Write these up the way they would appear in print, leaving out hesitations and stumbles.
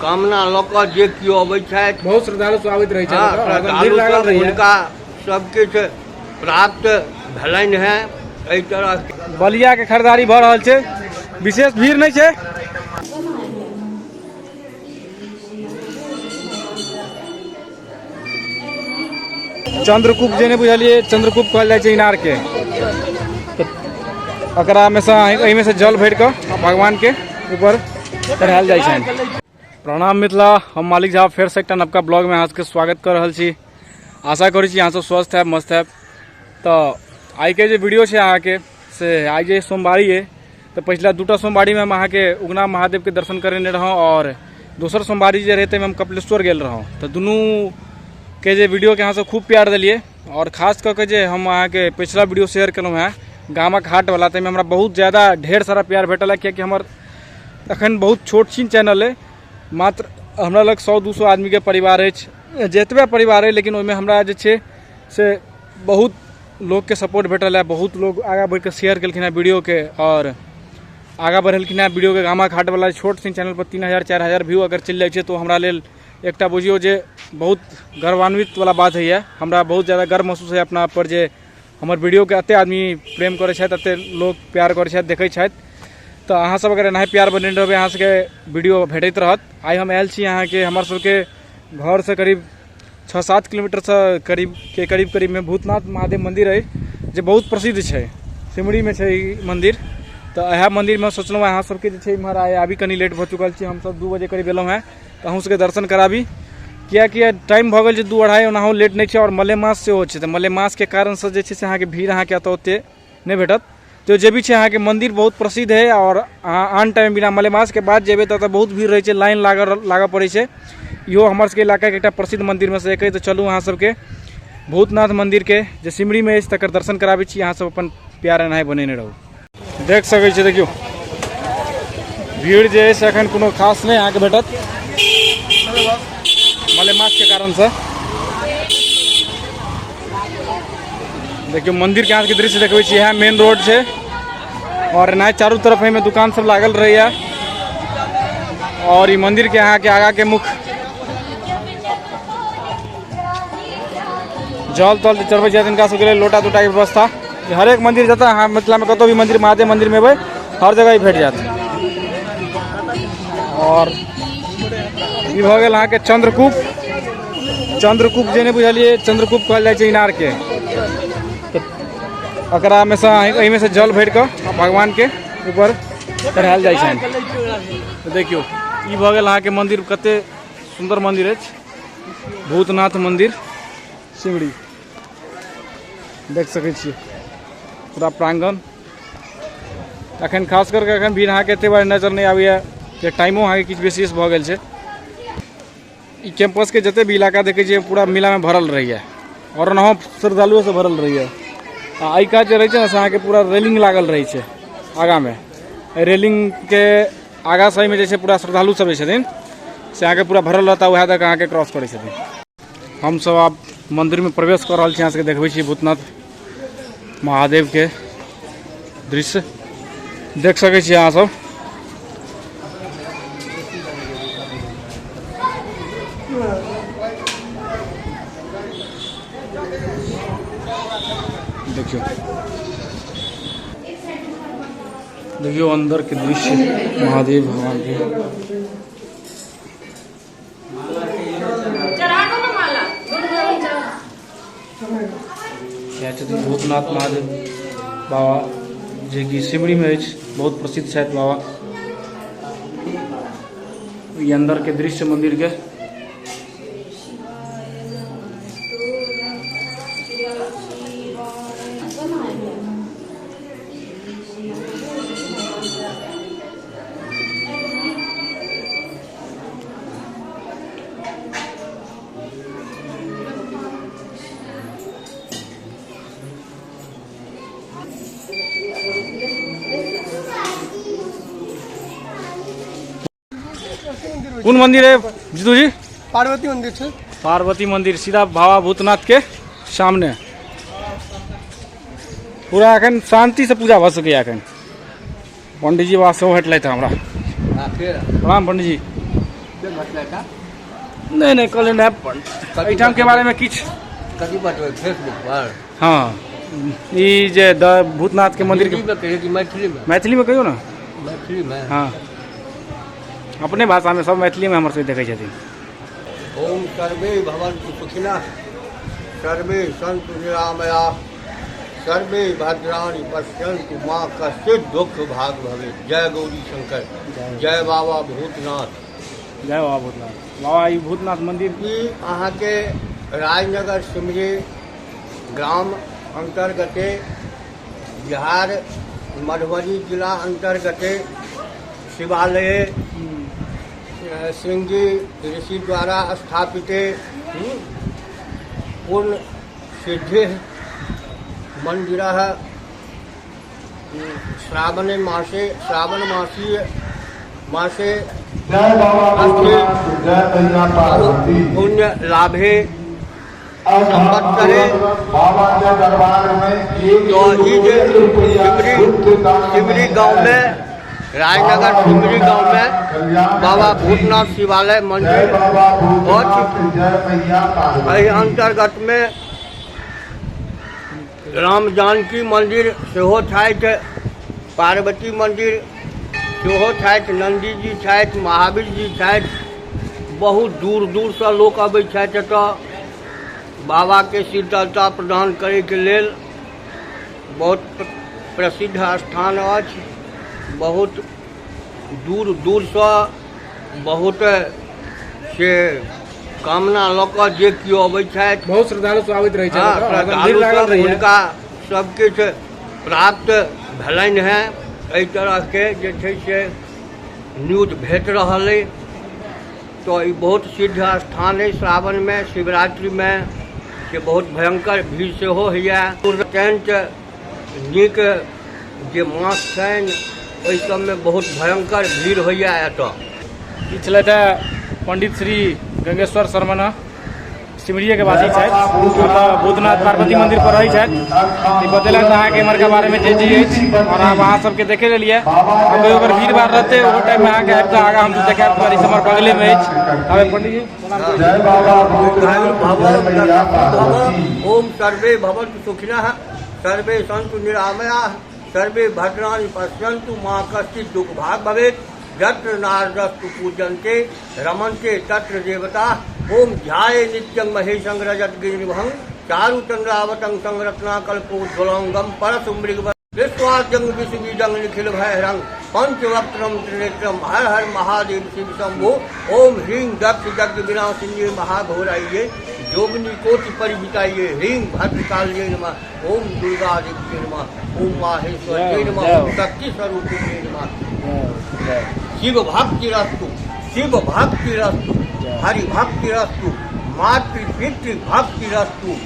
कामना लऽ कऽ जे केओ अबै छथि, बहुत श्रद्धालु सब आबैत रहै छथि। हँ, ओतऽ, हरदम भीड़ श्रद्धालु लागल सब रहैया। हुनका सबकिछु प्राप्त भेलनि हेँ। एहि तरह बलिया के खरीदारी भऽ रहल छै, विशेष भीड़ नहि छै। चंद्रकूप जे नहि बुझलियै, चंद्रकूप कहल जाइ छै इनार के। तऽ एकरा में से एहिमे से जल भरि कऽ भगवान के ऊपर चढ़ायल जाइ छनि। प्रणाम मिथिला, हम मालिक झा फेर से एकटा नवका ब्लॉग में अहाँ सबके स्वागत कर रहल छी। आशा करै छी अहाँ सब स्वस्थ हैब, मस्त हैब। तऽ आइके जे वीडियो छै अहाँके से आइ जे सोमवारी अइ, तऽ पछिला दूटा सोमवारीमे हम अहाँके उगना महादेवके दर्शन करेने रहौं और दोसर सोमवारी जे रहै ताहिमे हम कपिलेश्वर गेल रहौं। तऽ दुनूके जे वीडियोके अहाँ सब खूब प्यार देलियै और खास कऽ के जे हम अहाँके पछिला वीडियो शेयर केलहुँ हेँ गामक हाटवला, ताहिमे हमरा बहुत ज्यादा ढेर सारा प्यार भेटल है, कियाकि हमर अखन बहुत छोट छिन चैनल अइ, मात्र हमरा लग 100-200 आदमीके परिवार अछि, जतबे परिवार अइ, लेकिन ओहिमे हमरा जे छै से बहुत लोकके सपोर्ट भेटल है, बहुत लोग आगाँ बढ़िके शेयर केलखिन हेँ वीडियोके और आगाँ बढ़ेलखिन हेँ वीडियोके। गामक हाटवला छोट छिन चैनल पर 3000 4000 व्यू अगर चलि जाइ छै तऽ हमरा लेल एकटा बुझियौ जे बहुत गर्वान्वित वाला बात होइए। हमरा बहुत ज्यादा गर्व महसूस होइए अपना आप पर जे हमर वीडियोके एतेक आदमी प्रेम करै छथि, एतेक लोक प्यार करै छथि, देखै छथि। तऽ अहाँ सब अगर एनाहे प्यार बनेने रहबै, अहाँ सबके वीडियो भेटैत रहत। आइ हम आयल छी अहाँके हमर सबके घरसँ करीब 6-7 किलोमीटरसँ करीब के करीब करीबमे भूतनाथ महादेव मन्दिर अइ, जे बहुत प्रसिद्ध छै, सिमरीमे छै ई मन्दिर। तऽ इएह मन्दिरमे सोचलहुँ अहाँ सबके जे छै इम्हर आइ आबी, कनि लेट भऽ चुकल छी, हमसब 2 बजे करीब एलहुँ हेँ, तऽ अहूँ सबके दर्शन कराबी, किएकि टाइम भऽ गेल छै 2-2.5, ओनाहो लेट नहि छै आओर मलेमास सेहो छै, तऽ मलेमासके कारणसँ जे छै से अहाँके भीड़ अहाँके एतऽ ओतेक नहि भेटत। तऽ जे भी छै अहाँके मन्दिर बहुत प्रसिद्ध है और अहाँ आन टाइम बिना मलेमासके बाद जेबै तऽ बहुत भीड़ रहै छै, लाइन लागऽ पड़ै छै। इहो हमर सबके इलाकाके एकटा प्रसिद्ध मन्दिरमे सँ एक अइ। तऽ चलू अहाँ सबके भूतनाथ मन्दिरके जे सिमरीमे अछि तकर दर्शन कराबै छी। अहाँ सब अपन प्यार एनाहे बनेने रहू। देख सकै छियै, देखियौ भीड़ जे अछि एखन कोनो खास नहि अहाँके भेटत मलेमासके कारणसँ। देखियौ मंदिर के अहाँके दृश्य देखबै छी, इएह मेन रोड छै और एनाहे चारू तरफ एहिमे दुकान सब लागल रहैया और ई मंदिर के अहाँके आगा के मुख्य जल तल जे चढ़बै छथि हिनका सबके लेल लोटा तोटा के व्यवस्था। हरेक मंदिर जतऽ अहाँ मिथिलामे कतौ भी मंदिर महादेव मंदिरमे एबै हर जगह ई भेट जायत। और ई भऽ गेल अहाँके चंद्रकूप। चंद्रकूप जे नहि बुझलियै, चंद्रकूप कहल जाइ छै इनार के। तऽ एकरा में से एहिमे से जल भरि कऽ भगवान के ऊपर चढ़ायल जाइ छनि। तऽ देखियौ ई भऽ गेल अहाँके मंदिर, कते सुन्दर मंदिर अछि भूतनाथ मंदिर सिमरी। देख सकै छियै पूरा प्रांगण। अखन खास करके अखन भीड़ अहाँके एते बार नजर नहि आबैया जे टाइमो अहाँके किछु विशेष भऽ गेल छै। ई कैंपस के जते भी इलाका देखै छियै पूरा मेला में भरल रहैया और ओनाहो श्रद्धालुओ से भरल रहैया। आ एहि कात जे रहै छै ने से अहाँके पूरा रेलिंग लागल रहै छै आगाँमे। एहि रेलिंग के आगाँ सहीमे जे छै पूरा श्रद्धालु सब जे छथिन से अहाँके पूरा भरल रहता, वएह दऽ कऽ अहाँके क्रॉस करै छथिन। हमसब आब मंदिर में प्रवेश कऽ रहल छी। अहाँ सबके देखबै छी भूतनाथ महादेव के दृश्य, देख सकै छी अहाँ सब। देखियौ देखियौ अंदर के दृश्य महादेव भगवान के। इएह छथिन भूतनाथ महादेव बाबा जे कि सिमरीमे अछि, बहुत प्रसिद्ध छथि बाबा। ई अंदर के दृश्य मंदिर के। कोन मंदिर है जीतू जी? पार्वती मंदिर है। पार्वती मंदिर सीधा बाबा भूतनाथ के सामने। पूरा अखन शांति से पूजा भऽ सकैया। अखन पंडीजी बाबा सेहो भेटलथि हमरा। प्रणाम पंडीजी। नहि नहि कहलियनि हेँ एहिठामके बारेमे किछु। कथी बतबै, फेसबुक पर? हँ, ई जे भूतनाथके मंदिर। हिन्दीमे कहियौ कि मैथिलीमे? मैथिलीमे कहियौ ने। मैथिलीमे? हँ, अपने भाषामे। सब मैथिलीमे हमर सबके देखै छथिन। ओम सर्वे भवन्तु सुखिनः, सर्वे सन्तु निरामया, सर्वे भद्राणि पश्यन्तु, माँ कश्चित् दुःख भाग भवेत्। जय गौरी शंकर, जय बाबा भूतनाथ। जय बाबा भूतनाथ। बाबा, ई भूतनाथ मंदिर ई अहाँके राजनगर सिमरी ग्राम अन्तर्गते, बिहार मधुबनी जिला अन्तर्गते शिवालय श्रृंगी ऋषि द्वारा स्थापित पूर्ण सिद्धि मंदिर श्रावण मासे, श्रावण मासी मासे जय बाबा भूतनाथ, जय मैया पार्वती। पुण्य लाभे आज हम संवत्सरे बाबा के दरबार में एक तो ई जे रुपया सिमरी गुप्त दान सिमरी में गांव है। में, राजनगर सिमरी गांव में बाबा भूतनाथ शिवालय जय मंदिर बाबा भूतनाथ, जय मैया एहि पार्वती। अंतर्गत में राम जानकी मंदिर सेहो छथि, पार्वती मंदिर सेहो छथि, नन्दी जी छथि, महावीर जी छथि। बहुत दूर दूरसँ लोक अबै छथि एतऽ बाबाके शीतलता प्रदान करैके लेल। बहुत प्रसिद्ध स्थान अछि। बहुत दूर दूरसँ बहुत से कामना लऽ कऽ जे केओ अबै छथि। बहुत श्रद्धालु सब आबैत रहै छै। हँ, भीड़ श्रद्धालु लागल सब रहैए। हुनका सबकिछु प्राप्त भेलनि हेँ, एहि तरहके जे छै से न्यूज भेट रहल अइ। तऽ ई बहुत सिद्ध स्थान अइ। श्रावणमे, शिवरात्रिमे से बहुत भयङ्कर भीड़ सेहो होइए। अत्यन्त नीक जे मास छनि, ओहि सबमे बहुत भयङ्कर भीड़ होइए एतऽ। ई छलथि हे पंडित श्री गंगेश्वर शर्मा, सिमरिएके वासी छथि। एतऽ भूतनाथ पार्वती मंदिर पर रहै छथि। ई बतेलथि अहाँके इम्हरका बारेमे जे जे अछि और आब अहाँ सबके देखे लेलियै। आ कहियो अगर भीड़ भाड़ रहतै, ओहो टाइममे अहाँके आबि कऽ आगाँ हम देखायब। पर ई सब हमर बगलेमे अछि। आब पंडीजी प्रणाम करै छी। जय बाबा दीर्घायु भूतनाथ, भव जय मैया भव पार्वती। ओम सर्वे भवन्तु सुखिनः, सर्वे सन्तु निरामयाः, सर्वे भद्राणि पश्यन्तु, माँ कश्चित् दुःख भाग भवेत्। यत्र नारदस्तु पूजन्ते रमन्ते तत्र देवता। ओम ध्याये नित्यं महेशं रजत गिरिनिभं चारु चंद्रावतं संरत्नाकल्पोज्ज्वलांगं परशु मृग विश्वाद्यं विश्वबीजं निखिल भयहरं पंचवक्त्रं त्रिनेत्रं हर हर महादेव शिव शंभो। ओम ह्रीं दक्ष यज्ञ विनाशिन्ये महाघोराइये जोगिनी कोटि परिमिताइये ह्रीं भद्रकाल्ये नमः। ओम दुर्गा देवी नमः। ओम माहेश्वरी नमः। ओम शक्ति स्वरूपिणी नमः। शिव भक्ति रस्तु, शिव भक्ति रस्तु, हरि भक्ति रस्तु, मातृ पितृ भक्ति रस्तु।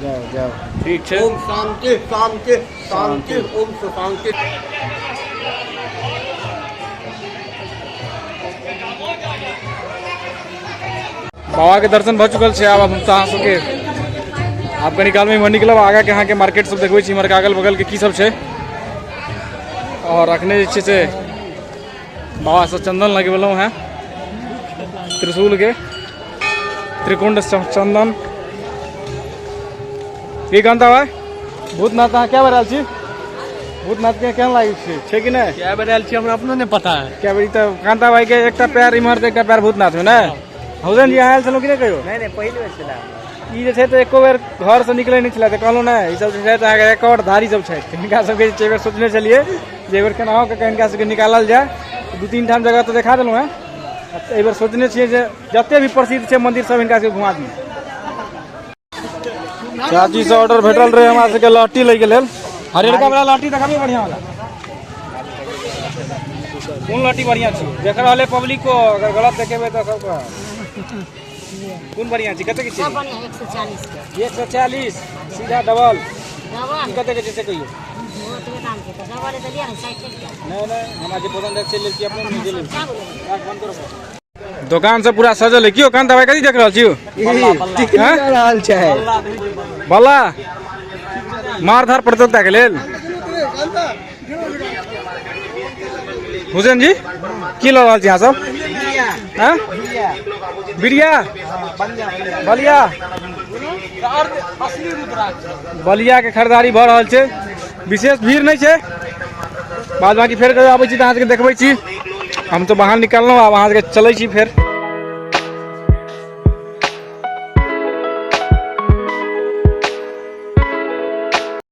जाओ जाओ, ठीक छै। ओम शांति शांति शांति, ओम शांति। बाबा के दर्शन भऽ चुकल छै। आब हम अहाँ सबके आब कनी कालमे इम्हर निकलब, आगाँ के अहाँके मार्केट सब देखबै छी, इम्हरका अगल बगल के की सब छै। और अखने जे छै से बाबा से चंदन लगेलहुँ हेँ, त्रिशूल के त्रिकुंड चंदन। की कहता भाई, भूतनाथ अहाँ क्या बेर आयल छी? भूतनाथ के केहन लागै छै, छै कि नहि? क्या बेर आयल छी, हमरा अपनो नहि पता है। क्या बेर? तऽ कांता भाई के एकटा पैर इम्हर तऽ एकटा पैर भूतनाथ में ने। हुसैन जी, अहाँ आयल छलहुँ कि नहि कहियो? नहि नहि, पहिल बेर छलै। ई जे छै तऽ एको बेर घर से निकलै नहि छलै, तऽ कहलहुँ नहि, ई सब जे छै तऽ अहाँके रिकॉर्ड धारी सब छै, हिनका सबके जे छै बेर सोचने छलियै जे एक बेर केनाहो कऽ हिनका सबके निकालल जाय। दू तीन ठाम जगह तऽ देखा देलहुँ हेँ। एहि बेर सोचने छियै जे जते भी प्रसिद्ध छै मंदिर सब, हिनका सबके घुमा दी। चाची से ऑर्डर भेटल रहे हमरा सबके लहठी लैके लेल। हरियरका वाला लहठी देखाबी, बढ़िया वाला। कोन लहठी बढ़िया छै? देख रहल है पब्लिक को, अगर गलत देखेबै तऽ सब कहत। कोन बढ़िया छै, कते के छै? सब बढ़िया, 140 के। 140, सीधा डबल। डबल। ई कते के छै से कहियौ। ओतबे दाम के तऽ डबल तऽ लिअ ने, 60 रुपया। नहि नहि, हमरा जे पसंद है से लेब कि अपने नहि जे लेब। क्या बोले? आँख बंद करो। दोकान सब पूरा सजल है। क्यों कांता भाई, कथी देख रहल छी? हैं? रहल छै। बल्ला मार धार प्रतियोगिता के लेल। हुसैन जी, की लऽ रहल छी अहाँ सब? हाँ? बिरिया, बलिया, बलिया के खरीदारी भऽ रहल छै। विशेष भीड़ नहि छै। बाद बाकी फेर कहियो आबै छी तऽ अहाँ सबके देखबै छी। हम तऽ बाहर निकललहुँ, आब अहाँ सबके चलै छी फेर।